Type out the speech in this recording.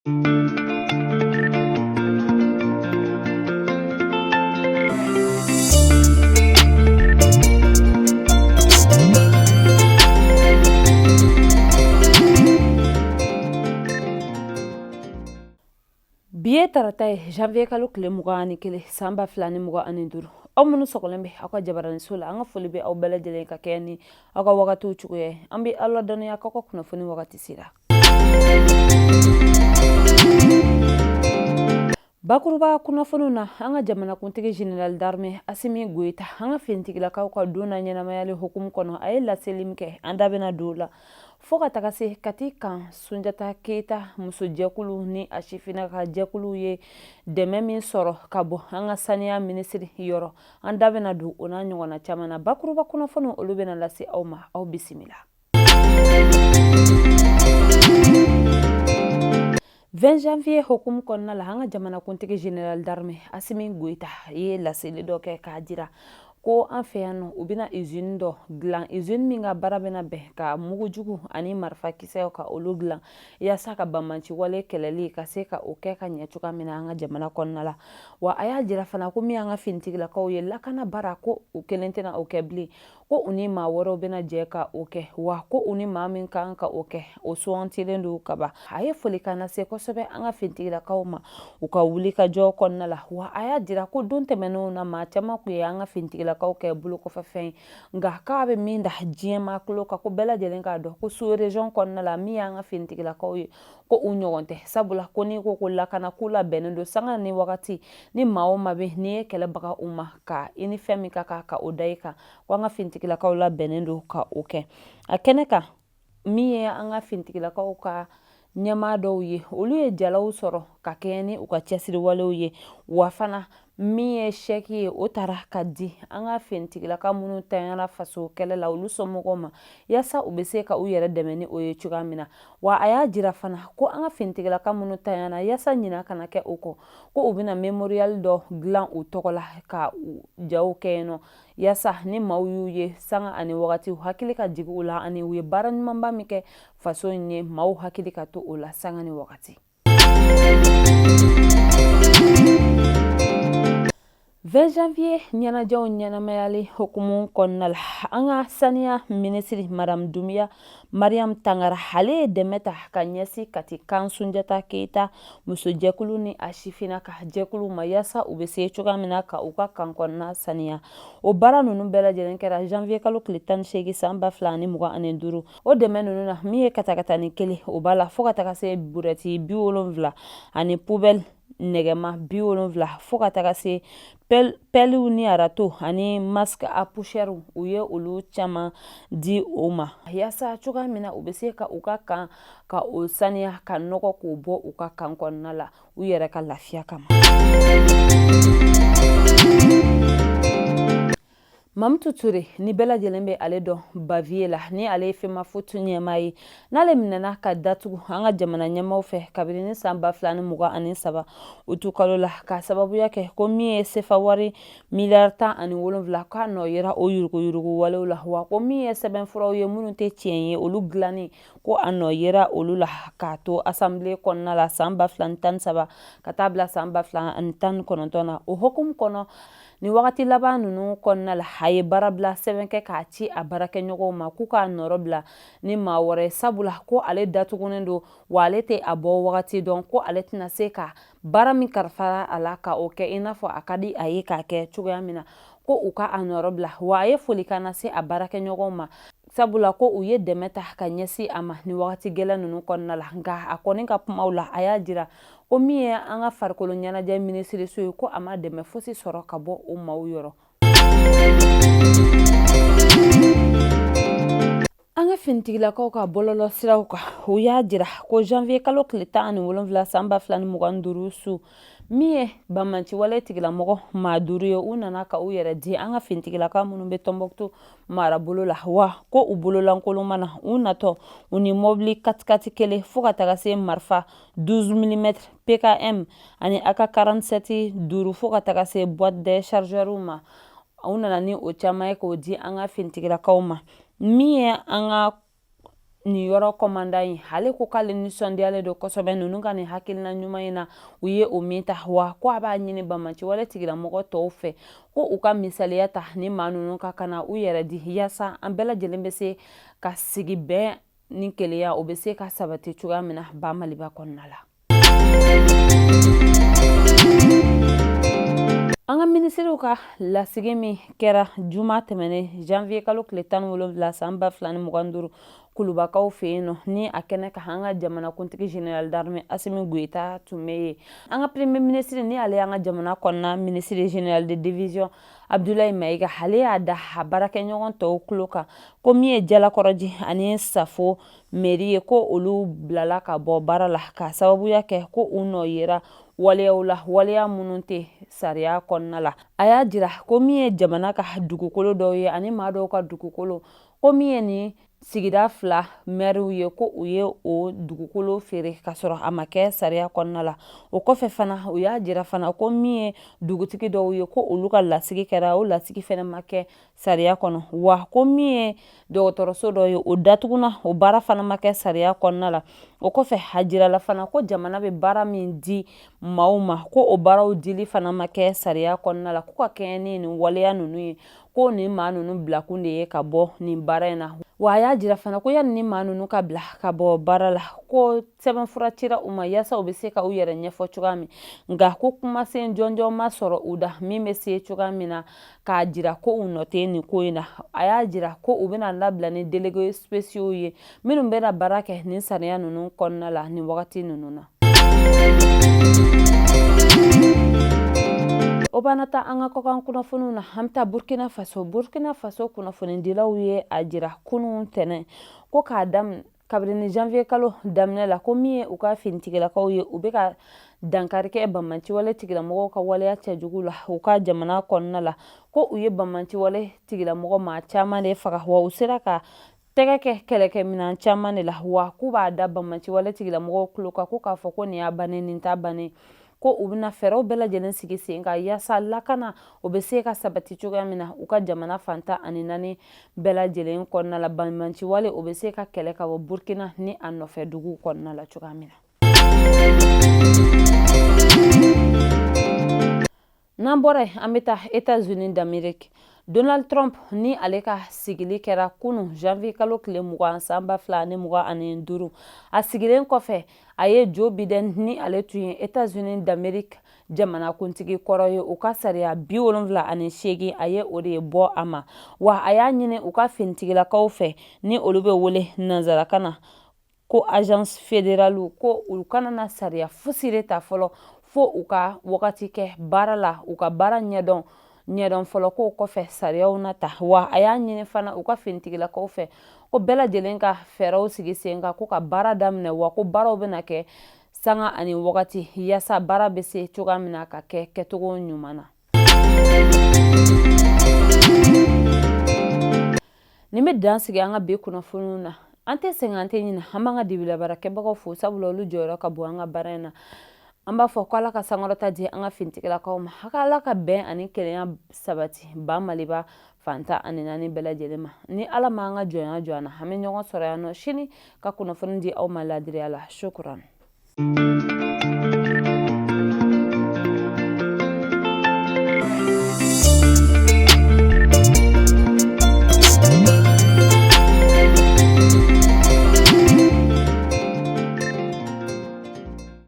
Bi ye tarata ye, janvier kalo tile 21, san 2025. Aw minnu sɔgɔlen bɛ aw ka jabaraniso la, an ka foli bɛ aw bɛɛ lajɛlen ka kɛɲɛ ni aw ka wagatiw cogoya ye. An bɛ aw ladɔnniya k'aw ka kunnafoni wagati sera. Bakuruba kunnafoniw na, an ka jamanakuntigi général d'armée Asimi Goyita, an ka finitigilakaw ka don na ɲɛnamayali hukumu kɔnɔ, a ye laseli min kɛ, an da bɛna don o la. Fo ka taga se Kati kan Sunjata Keyita musojɛkulu ni a sifinnaka jɛkulu ye dɛmɛ min sɔrɔ ka bɔ an ka saniya minisiri yɔrɔ, an da bɛna don o n'a ɲɔgɔnna caman na. Bakuruba kunnafoniw, olu bɛna lase aw ma. Aw bisimila. 20 janvier hukumu kɔnɔna la, an ka jamanakuntigi général d'armée Asimi Goyita ye laseli dɔ kɛ k'a jira ko an fɛ yan nɔ, u bɛna usine dɔ dilan, usine min ka baara bɛna bɛn ka mugujugu ani marifakisɛw ka olu dilan, yaasa ka banbanci wale kɛlɛli ka se ka o kɛ ka ɲɛ cogoya min na an ka jamana kɔnɔna la. Wa a y'a jira fana ko min y'an ka finitigilakaw ye, lakana baara, ko u kelen tɛna o kɛ bilen, ko u ni maa wɛrɛw bɛna jɛ ka o kɛ, wa ko u ni maa min kan ka o kɛ, o sugantilen don kaban. A ye folikan lase kosɛbɛ an ka finitigilakaw ma u ka wuli ka jɔ kɔnɔna la. Wa a y'a jira ko don tɛmɛnenw na, maa caman tun ye an ka finitigilakaw kɛ bolokɔfɛfɛn ye, nka k'a bɛ min da diɲɛ maa tulo kan, ko bɛɛ lajɛlen k'a dɔn ko sous région kɔnɔna la, min y'an ka finitigilakaw ye, ko u ɲɔgɔn tɛ, sabula ko n'i ko ko lakana, k'u labɛnnen don sanga ni wagati. Ni maa o maa bɛ n'i ye kɛlɛ baga u ma, ka i ni fɛn min ka kan ka o da i kan, ko an ka finitigilakaw labɛnnen don ka o kɛ. A kɛnɛ kan, min ye an ka finitigilakaw ka ɲɛmaa dɔw ye, olu ye jalaw sɔrɔ ka kɛɲɛ ni u ka cɛsiriwalew ye. Wa fana, min ye sɛki ye, o taara ka di an ka finitigilaka minnu tanyara faso kɛlɛ la, olu somɔgɔw ma, yaasa u bɛ se ka u yɛrɛ dɛmɛ ni o ye cogoya min na. Wa a y'a jira fana ko an ka finitigilaka minnu tanyana, yaasa ɲina kana kɛ o kɔ, ko u bɛna mémorial dɔ dilan u tɔgɔ la, ka jaw kɛ yen nɔ, yaasa ni maaw y'u ye sanga ani wagati, u hakili ka jigin u la, ani u ye baara ɲumanba min kɛ faso in ye, maaw hakili ka to o la sanga ni wagati. 20 janvier ɲɛnajɛw ɲɛnamayali hukumu kɔnɔna la, an ka saniya minisiri madame Doumbia Mariam Tangara, ale ye dɛmɛ ta ka ɲɛsin Kati kan Sunjata Keyita musojɛkulu ni a sifinnaka jɛkulu ma, yaasa u bɛ se cogoya min na ka u ka kan kɔnɔna saniya. O baara ninnu bɛɛ lajɛlen kɛra janvier kalo tile 18, san 2025. O dɛmɛ ninnu na, min ye katakatani kelen, o b'a la, fo ka taga se burɛti 70 ani poubelle nɛgɛma 70, fo ka taga se pɛliw ni râteau ani masque à poussière, u ye olu caman di o ma, yaasa cogoya min na u bɛ se ka u ka kan ka o saniya, ka nɔgɔ k'o bɔ u ka kan kɔnɔna la, u yɛrɛ ka lafiya kama. Mamutu Ture, ni bɛɛ lajɛlen bɛ ale dɔn Baviye la, ni ale ye FEMAFOOT ɲɛmaa ye, n'ale minɛna ka datugu an ka jamana ɲɛmaaw fɛ kabini ni san 2023 utukalo la, k'a sababuya kɛ ko min ye sefa wari miliyari 17, k'a nɔ yera o yuruguyurugu walew la, wa ko min ye sɛbɛnfuraw ye minnu tɛ tiɲɛ ye, olu dilanni, ko a nɔ yera olu la, k'a to assemblée kɔnɔna la san 2013 ka taa bila san 2019 na. O hukumu kɔnɔ, ni wagati laban ninnu kɔnɔna la, a ye baarabila sɛbɛn kɛ k'a ci a baarakɛɲɔgɔnw ma k'u k'a nɔrɔ bila ni maa wɛrɛ, sabula ko ale datugunen don, wa ale tɛ a bɔ wagati dɔn, ko ale tɛna se ka baara min kalifara a la ka o kɛ i n'a fɔ a ka di a ye k'a kɛ cogoya min na, ko u ka a nɔrɔ bila. Wa a ye folikan lase a baarakɛɲɔgɔnw ma, sabula ko u ye dɛmɛ ta ka ɲɛsin a ma ni wagati gɛlɛn ninnu kɔnɔna la. Nka a kɔni ka kumaw la, a y'a jira ko min ye an ka farikolo ɲɛnajɛ minisiriso ye, ko a ma dɛmɛ fosi sɔrɔ ka bɔ o maaw yɔrɔ. An ka finitigilakaw ka bɔlɔlɔ siraw kan, u y'a jira ko janvier kalo tile 17, san 2025 su, min ye banbaanciwale tigilamɔgɔ maa duuru ye, u nana ka u yɛrɛ di an ka finitigilaka minnu bɛ Tɔnbɔkutu marabolo la, wa ko u bololankolon ma na. U natɔ, u ni mɔbili katikati kelen, fo ka taga se marifa 12 mm PKM ani AK 47 duuru, fo ka taga se boîte de chargeur ma. U nana ni o caman ye k'o di an ka finitigilakaw ma. Min ye an ka nin yɔrɔ kɔmandan ye, ale ko k'ale nisɔndiyalen don kosɛbɛ ninnu ka nin hakilina ɲuman in na u ye o min ta. Wa ko a b'a ɲini banbaanciwale tigilamɔgɔ tɔw fɛ ko u ka misaliya ta ni maa ninnu ka na u yɛrɛ di, yaasa an bɛɛ lajɛlen bɛ se ka sigi bɛn ni kelenya o bɛ se ka sabati cogoya min na ba Maliba kɔnɔna la. An ka minisiriw ka lasigi min kɛra juma tɛmɛnen janvier kalo tile 17 san 2025 Kulubakaw fɛ yen nɔ, ni a kɛnɛ kan an ka jamanakuntigi général d'armée Asimi Goyita tun bɛ yen. An ka premier ministre, ni ale y'an ka jamana kɔnɔna ministre général de division Abdoulaye Mayiga, ale y'a da a baarakɛɲɔgɔn tɔw tulo kan ko min ye Jalakɔrɔji ani Safo mairie ye, ko olu bilala ka bɔ baara la k'a sababuya kɛ ko u nɔ yera waleyaw la, waleya minnu tɛ sariya kɔnɔna la. A y'a jira ko min ye jamana ka dugukolo dɔw ye ani maa dɔw ka dugukolo, ko min ye nin sigida fila mɛriw ye, ko u ye o dugukolo feere k'a sɔrɔ a ma kɛ sariya kɔnɔna la. O kɔfɛ fana, u y'a jira fana ko min ye dugutigi dɔw ye, ko olu ka lasigi kɛra, o lasigi fana ma kɛ sariya kɔnɔ. Wa ko min ye dɔgɔtɔrɔso dɔ ye, o datuguna, o baara fana ma kɛ sariya kɔnɔna la. O kɔfɛ, a jirala fana ko jamana bɛ baara min di maaw ma, ko o baaraw dili fana ma kɛ sariya kɔnɔna la. Ko ka kɛɲɛ ni nin waleya ninnu ye, ko nin maa ninnu bilakun de ye ka bɔ nin baara in na. Wa a y'a jira fana ko yanni ni maa ninnu ka bila ka bɔ baara la, ko sɛbɛnfura cira u ma yaasa u bɛ se ka u yɛrɛ ɲɛfɔ cogoya min, nka ko kumasen jɔnjɔn ma sɔrɔ u da min bɛ se cogoya min na k'a jira ko u nɔ tɛ nin ko in na. A y'a jira ko u bɛna labila ni délégués spéciaux ye minnu bɛna baara kɛ nin sariya ninnu kɔnɔna la nin wagati ninnu na. O b'an ta an ka kɔkan kunnafoniw na. An bɛ taa Burkina Faso. Burkina Faso kunnafonidilaw ye a jira kunun tɛnɛn ko k'a daminɛ kabini janvier kalo daminɛ la, ko min ye u ka finitigilakaw ye, u bɛ ka dankari kɛ banbaanciwale tigilamɔgɔw ka waleya cɛjugu la u ka jamana kɔnɔna la, ko u ye banbaanciwale tigilamɔgɔ maa caman de faga, wa u sera ka tɛgɛ kɛ kɛlɛkɛminɛn caman de la. Wa k'u b'a da banbaanciwale tigilamɔgɔw tulo kan ko k'a fɔ ko nin y'a bannen, nin t'a bannen, ko u bɛna fɛɛrɛw bɛɛ lajɛlen sigi sen kan yaasa lakana o bɛ se ka sabati cogoya min na u ka jamana fan 14 bɛɛ lajɛlen kɔnɔna la, banbaanciwale o bɛ se ka kɛlɛ ka bɔ Burkina ni a nɔfɛ duguw kɔnɔna la cogoya min na. N'an bɔra yen, an bɛ taa États-Unis d'Amérique. Donald Trump ni ale ka sigili kɛra kunun janvier kalo tile 20 san 2025. A sigilen kɔfɛ, a ye Joe Biden, ni ale tun ye États-Unis d'Amérique jamanakuntigi kɔrɔ ye, u ka sariya 78, a ye o de bɔ a ma. Wa a y'a ɲini u ka finitigilakaw fɛ, ni olu bɛ wele nanzarakan na ko agence fédérale, ko u kana na sariya fosi de ta fɔlɔ fo u ka wagati kɛ baara la, u ka baara ɲɛdɔn fɔlɔ, k'o kɔfɛ sariyaw na ta. Wa a y'a ɲini fana u ka finitigilakaw fɛ ko bɛɛ lajɛlen ka fɛɛrɛw sigi sen kan ko ka baara daminɛ, wa ko baaraw bɛna kɛ sanga ani wagati yaasa baara bɛ se cogoya min na ka kɛ kɛcogo ɲuman na. Nin bɛ dan sigi an ka bi kunnafoniw na. An tɛ sɛgɛn, an tɛ ɲinɛ, an b'an ka dibilabaarakɛbagaw fo, sabula olu jɔyɔrɔ ka bon an ka baara in na. An b'a fɔ ko Ala ka sankɔrɔta di an ka finitigilakaw ma, a ka Ala ka bɛn ani kelenya sabati ba Maliba fan 14 bɛɛ lajɛlen ma. Ni Ala ma an ka jɔnya jɔ an na, an bɛ ɲɔgɔn sɔrɔ yan nɔ sini ka kunnafoni di aw ma ladiriya la. Shukran.